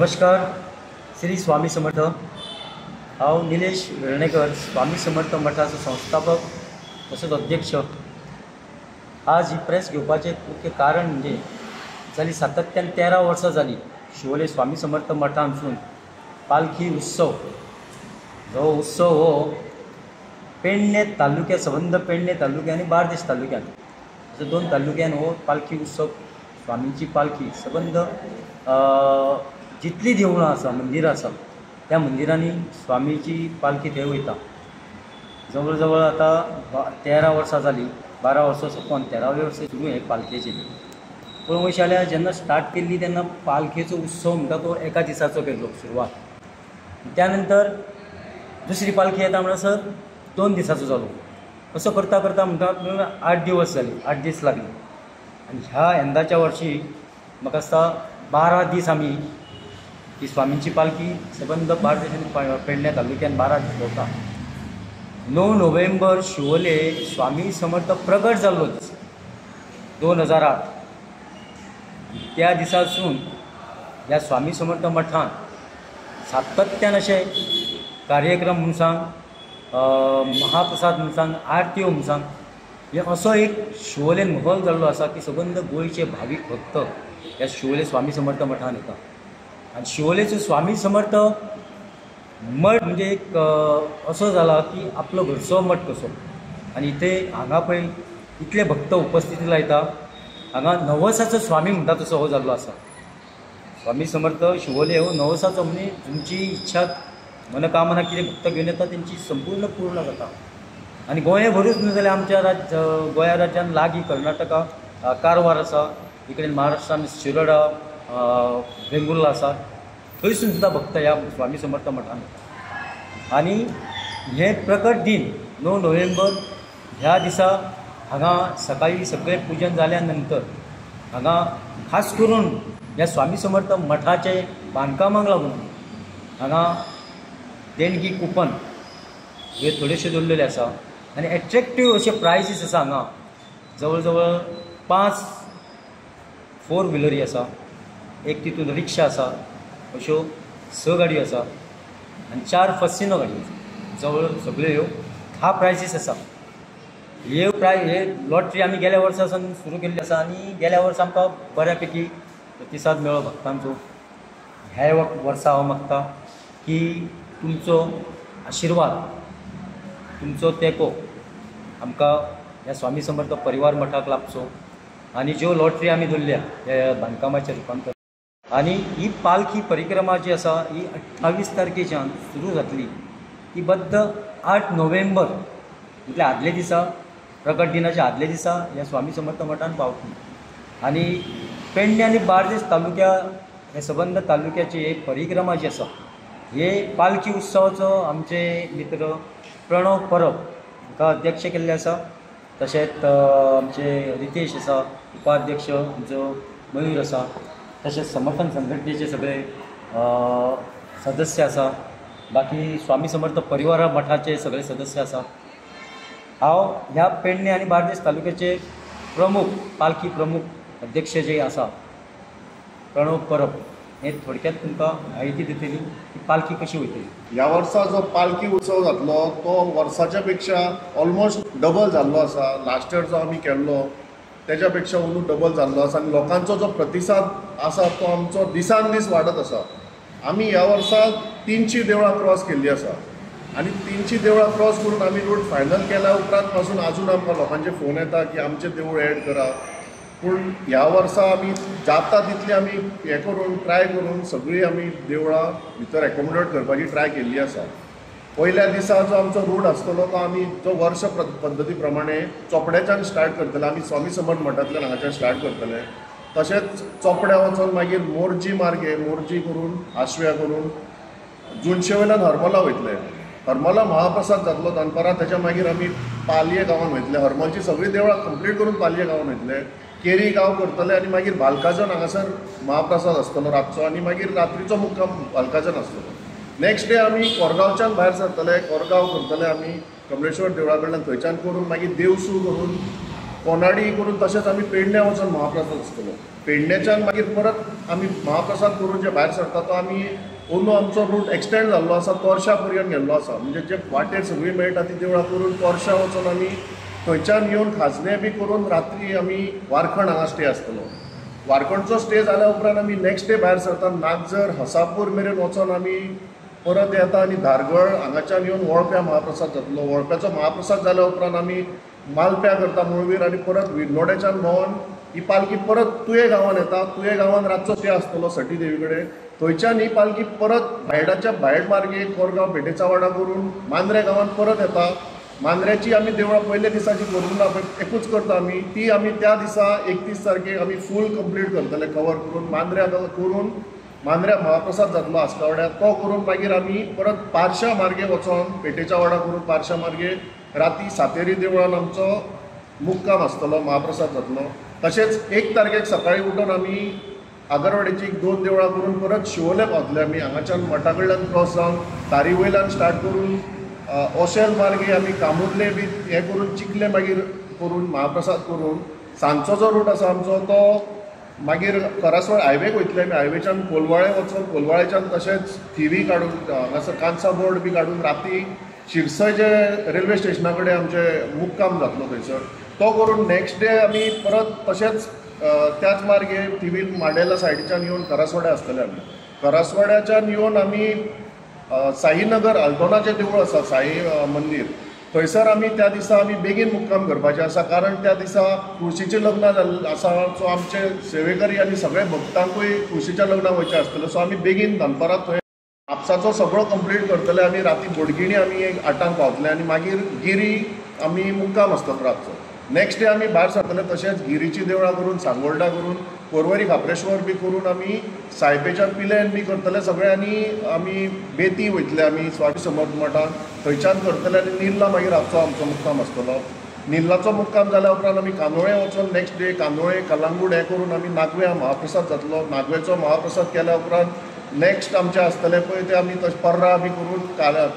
नमस्कार, श्री स्वामी समर्थ। हांव निलेश वेर्णेकर, स्वामी समर्थ मठाचो संस्थापक तसोच अध्यक्ष। आज ही प्रेस घेवपाचें मुख्य कारण म्हणजे जाली सातत्यान 13 वर्सां जाली शिवोले स्वामी समर्थ मठांतसून पालखी उत्सव, जो उत्सव हो पेडणे तालुक्या संबंद पेडणे तालुक्या आनी बार्देस तालुक्यान असो 2 तालुक्यान हो पालखी उत्सव, स्वामींची पालखी संबंद जितली देवळां आसा, मंदिरां आसा त्या मंदिरांनी स्वामीची पालखी थंय वयता। जवळ जवळ आतां 13 वर्सां जालीं, 12 वर्सां सोंपोन 13व्या वर्सा सुरू हें पालखेचें। पळोवंक जाल्यार जेन्ना स्टार्ट केल्ली तेन्ना पालखेचो उत्सव म्हणटा तो एका दिसाचो केल्लो सुरवात, त्यानंतर दुसरी पालखी येता म्हणसर 2 दिसाचो जालो। असो करता करता म्हणटा 8 दिवस जाले, 8 दीस लागले। आनी ह्या यंदाच्या वर्सी म्हाका दिसता 12 दीस आमी ही स्वामींची पालखी सबंद बार्देस आनी पेडणे तालुक्यान 12 दीस भोंवता। 9 नोव्हेंबर शिवोले स्वामी समर्थ प्रगट जाल्लो दीस 2008, त्या दिसासून ह्या स्वामी समर्थ मठान सातत्यान अशे कार्यक्रम म्हूण सांग, महाप्रसाद म्हूण सांग, आरत्यो म्हूण सांग, हे असो एक शिवोलेन माहोल जाल्लो आसा की सबंद गोंयचे भावीक भक्त ह्या शिवोले स्वामी समर्थ मठान येता। आनी शिवोलेचो स्वामी समर्थ मठ म्हणजे एक असो जाला की आपलो घरचो मठ कसो। आनी इथे हांगा पळय इतले भक्त उपस्थिती लायता, हांगा नवसाचो स्वामी म्हणटा तसो हो जाल्लो आसा। स्वामी समर्थ शिवोले हो नवसाचो म्हणजे तुमची इच्छा मनोकामना कितें भक्त घेवन येता तेंची संपूर्ण पूर्ण जाता। आनी गोंयभरूच न्हू जाल्यार आमच्या राज्य गोंया राज्यान लागीं कर्नाटका कारवार आसा, इकडेन महाराष्ट्रान शिरोडा वेंगुर्ला आसा, थंयसून सुद्दां भक्त ह्या स्वामी समर्थ मठान येता। आनी हें प्रकट दिन 9 नोव्हेंबर ह्या दिसा हांगा सकाळी सगळें पुजन जाल्या नंतर हांगा खास करून ह्या स्वामी समर्थ मठाचे बांदकामाक लागून हांगा देणगी कुपन हे थोडेशे दवरलेले आसा आनी एट्रेक्टीव अशे प्रायजीस आसा हांगा। जवळ जवळ 5 4 व्हिलरी आसा, एक तितून रिक्षा आसा, अश्यो 6 गाडयो आसा आनी 4 फसिनो गाडयो आसा। जवळ सगळ्यो ह्यो 10 प्रायजीस आसा। हे प्रायज हे लॉटरी आमी गेल्या वर्सा सावन सुरू केल्ली आसा आनी गेल्या वर्सा आमकां बऱ्या पैकी प्रतिसाद मेळ्ळो भक्तांचो। ह्या वर्सा हांव मागता की तुमचो आशिर्वाद, तुमचो तेंको आमकां ह्या स्वामी समर्थ परिवार मठाक लाभचो आनी ज्यो लॉटरी आमी दवरल्या ह्या बांदकामाचें रुपांतर। आनी ही पालखी परिक्रमा जी आसा ही 28 तारखेच्यान सुरू जातली, ती बद्द 8 नोव्हेंबर म्हटल्यार आदले दिसा, प्रकट दिनाच्या आदले दिसा ह्या स्वामी समर्थ मठान पावतली। आनी पेडणे आनी बार्देस तालुक्या हे सबंद तालुक्याची एक परिक्रमा जी आसा हे पालखी उत्सवाचो आमचे मित्र प्रणव परब हांकां अध्यक्ष केल्ले आसा, तशेंच आमचे रितेश आसा उपाध्यक्ष, आमचो मयूर आसा, तशेंच समर्थन संघटनेचे सगळे सदस्य आसा, बाकी स्वामी समर्थ परिवारा मठाचे सगळे सदस्य आसा। हांव ह्या पेडणे आनी बार्देस तालुक्याचे प्रमुख पालखी प्रमुख अध्यक्ष जे आसा प्रणव परब हे थोडक्यात तुमकां म्हायती दितली की पालखी कशी वयतली। ह्या वर्सा जो पालखी उत्सव जातलो तो वर्साच्या पेक्षा ऑलमोस्ट डबल जाल्लो आसा। लास्ट इयर जो आमी केल्लो तेज्या पेक्षा अंदू डबल जाल्लो आसा आनी लोकांचो जो प्रतिसाद आसा तो आमचो दिसान दीस वाडत आसा। आमी ह्या वर्सा 300 देवळां क्रॉस केल्ली आसा आनी 300 देवळां क्रॉस करून आमी रूट फायनल केल्या उपरांत पासून आजून आमकां लोकांचे फोन येता की आमचें देवूळ एड करा। पूण ह्या वर्सा आमी जाता तितली आमी हें करून ट्राय करून सगळीं आमी देवळां भितर एकोमोडेट करपाची ट्राय केल्ली आसा। पयल्या दिसा जो आमचो रूट आसतलो तो आमी जो वर्ष पद्दती प्रमाणे चोपड्याच्यान स्टार्ट करतले, आमी स्वामी समर्थ मठांतल्यान हांगाच्यान स्टार्ट करतले, तशेंच चोपड्या वचोन मागीर मोरजी मार्गे मोरजी करून आशव्या करून जुनशे वयल्यान हरमला वयतले, हरमला महाप्रसाद जातलो दनपारां, तेच्या मागीर आमी पालये गांवान वयतले, हरमलची सगळीं देवळां कंप्लीट करून पालये गांवान वयतले, केरी गांव करतले आनी मागीर बालकाजन हांगासर महाप्रसाद आसतलो रातचो आनी मागीर रात्रीचो मुक्काम बालकाजन आसतलो। नेक्स्ट डे आमी कोरगांवच्यान भायर सरतले, कोरगांव करतले आमी कमलेश्वर देवळा कडल्यान, थंयच्यान करून मागीर देवसू करून कोनाडी करून तशेंच आमी पेडण्या वचून महाप्रसाद आसतलो. पेडण्याच्यान मागीर परत आमी महाप्रसाद करून जे भायर सरता तो आमी अंदू आमचो रूट एक्सटेंड जाल्लो आसा, तोरशा पर्यंत गेल्लो आसा. म्हणजे जे वाटेर सगळीं मेळटा ती देवळां करून तोरशा वचून आमी थंयच्यान येवन खाजने बी करून रात्री आमी वारखंड हांगा स्टे आसतलो. वारखंडचो स्टे जाल्या उपरांत आमी नेक्स्ट डे भायर सरता, नागझर हसापूर मेरेन वचोन आमी परत येता आनी धारगळ हांगाच्यान येवन वळप्या महाप्रसाद जातलो. वळप्याचो महाप्रसाद जाल्या उपरांत आमी मालप्या करता मुळवीर आनी परत विर्नोड्याच्यान भोंवन ही पालखी परत तुये गांवान येता. तुये गांवान रातचो स्टे आसतलो सटी देवी कडेन. थंयच्यान ही पालखी परत भायडाच्या भायड मार्गे कोरगांव पेटेचा वाडा करून मांद्रे गांवान परत येता. मांद्र्याची आमी देवळां पयल्या दिसा जी करूंक ना पळय एकूच करता आमी, ती आमी त्या दिसा 31 तारखेक आमी फूल कंप्लीट करतले, कवर करून मांद्र्या करून मांद्र्या महाप्रसाद जातलो आस्कावड्या, तो करून मागीर आमी परत पारशा मार्गे वचोन पेटेच्या वाडा करून पारशा मार्गे राती सातेरी देवळान आमचो मुक्काम आसतलो, महाप्रसाद जातलो. तशेंच 1 तारखेक सकाळीं उठून आमी आगरवाडीची 2 देवळां करून परत शिवोले पावतले. आमी हांगाच्यान मठा कडल्यान क्रॉस जावन तारी वयल्यान स्टार्ट करून ओशेल मार्गे आमी कामुर्ले बी हें करून चिखले मागीर करून महाप्रसाद करून सांजचो जो रूट आसा आमचो तो मागीर करासवाड हायवेक वयतले आमी. हायवेच्यान कोलवाळे वचून कोलवाळेच्यान तशेंच थिवी काडून हांगासर कांसा बोर्ड बी काडून राती शिरसय जे रेल्वे स्टेशना कडेन आमचें मुक्काम जातलो थंयसर तो करून नेक्स्ट डे आमी परत तशेंच त्याच मार्गे थिवी मांडेला सायडीच्यान येवन करासवाड्या आसतले आमी. करासवाड्याच्यान येवन आमी साईनगर आल्दोनाचें देवूळ आसा, साई मंदीर, थंयसर आमी त्या दिसा आमी बेगीन मुक्काम करपाचें आसा, कारण त्या दिसा तुळशीचें लग्न जाल्लें आसा. सो आमचे सेवेकरी आनी सगळे भक्तांकूय तुळशीच्या लग्नाक वयचें आसतलें. सो आमी बेगीन दनपारां थंय म्हापसाचो सगळो कंप्लीट करतले आमी. राती बोडगिणी आमी 8 पावतले आनी मागीर गिरी आमी मुक्काम आसतलो रातचो. नेक्स्ट डे आमी भायर सरतले तशेंच गिरीची देवळां करून सांगोल्डा करून कोरवरी खाप्रेश्वर बी करून आमी सायपेच्यान पिलेन बी करतले सगळे आनी आमी बेती वयतले आमी स्वामी समर्थ मठान, थंयच्यान करतले आनी निर्ला मागीर रातचो आमचो मुक्काम आसतलो. निर्लाचो मुक्काम जाल्या उपरांत आमी कांदोळे वचून नेक्स्ट डे कांदोळे कलांगूट हें करून आमी नागव्या महाप्रसाद जातलो. नागव्याचो महाप्रसाद केल्या उपरांत नेक्स्ट आमचें आसतलें पळय तें आमी तशें पर्रा बी करून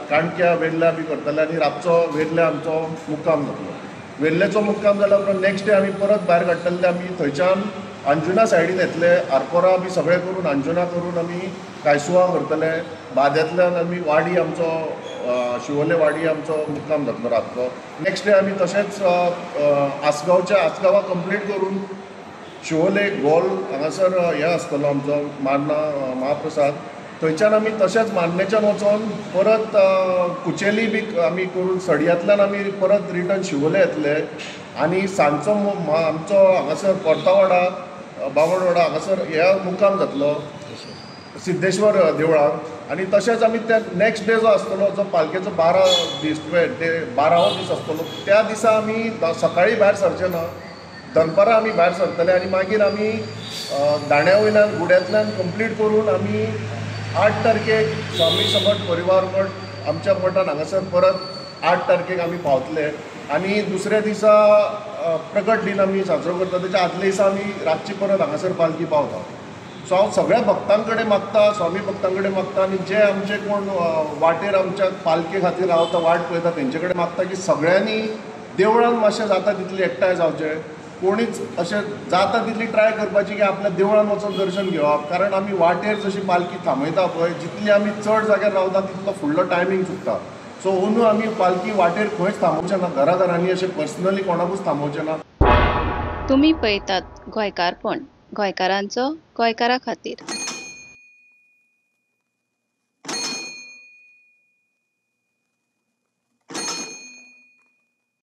काणक्या वेर्ल्या बी करतले आनी रातचो वेर्ल्या आमचो मुक्काम जातलो. वेर्ल्याचो मुक्काम जाल्या उपरांत नेक्स्ट डे आमी परत भायर काडटले आमी थंयच्यान अंजुना सायडीन येतले, आरपोरा बी सगळें करून अंजुना करून आमी कायसुवा करतले. बाद्यांतल्यान आमी वाडी आमचो शिवोले वाडी आमचो मुक्काम जातलो रातचो. नेक्स्ट डे आमी तशेंच आसगांवच्या आसगांवा कंप्लीट करून शिवोले गोल हांगासर हें आसतलो आमचो मारना महाप्रसाद. थंयच्यान आमी तशेंच मान्नेच्यान वचोन परत कुचेली बी आमी करून सडयांतल्यान आमी परत रिटर्न शिवोले येतले आनी सांजचो आमचो हांगासर कोर्तावाडा बावणवाडा हांगासर हे मुक्काम जातलो सिद्धेश्वर देवळाक. आनी तशेंच आमी त्या नेक्स्ट डे जो आसतलो जो पालखेचो 12 दीस 12वो दीस आसतलो त्या दिसा आमी सकाळीं भायर सरचे ना, दनपारां आमी भायर सरतले आनी मागीर आमी दाण्या वयल्यान गुड्यांतल्यान कंप्लीट करून आमी 8 तारखेक स्वामी समर्थ परिवार मठ आमच्या मठान हांगासर परत 8 तारखेक आमी पावतले आनी दुसऱ्या दिसा प्रकट दिन आमी साजरो करता. तेच्या आदल्या दिसा आमी रातची परत हांगासर पालखी पावता. सो हांव सगळ्या भक्तां कडेन मागता, स्वामी भक्तां कडेन मागता आनी जे आमचे कोण वाटेर आमच्या पालखे खातीर रावता वाट पळयता तेंचे कडेन मागता की सगळ्यांनी देवळान मातशें जाता तितलें एकठांय जावचें, कोणीच अशें जाता तितली ट्राय करपाची की आपल्या देवळान वचून दर्शन घेवप, कारण आमी वाटेर जशी पालखी थांबयता पळय जितली आमी चड जाग्यार रावता तितलो फुडलो टायमींग चुकता. सो अंदू आमी पालखी वाटेर खंयच थांबोवचे ना, घराघरांनी अशें पर्सनली कोणाकूच थांबोवचे ना. तुमी पळयतात गोंयकारपण, गोंयकारांचो गोंयकारा खातीर.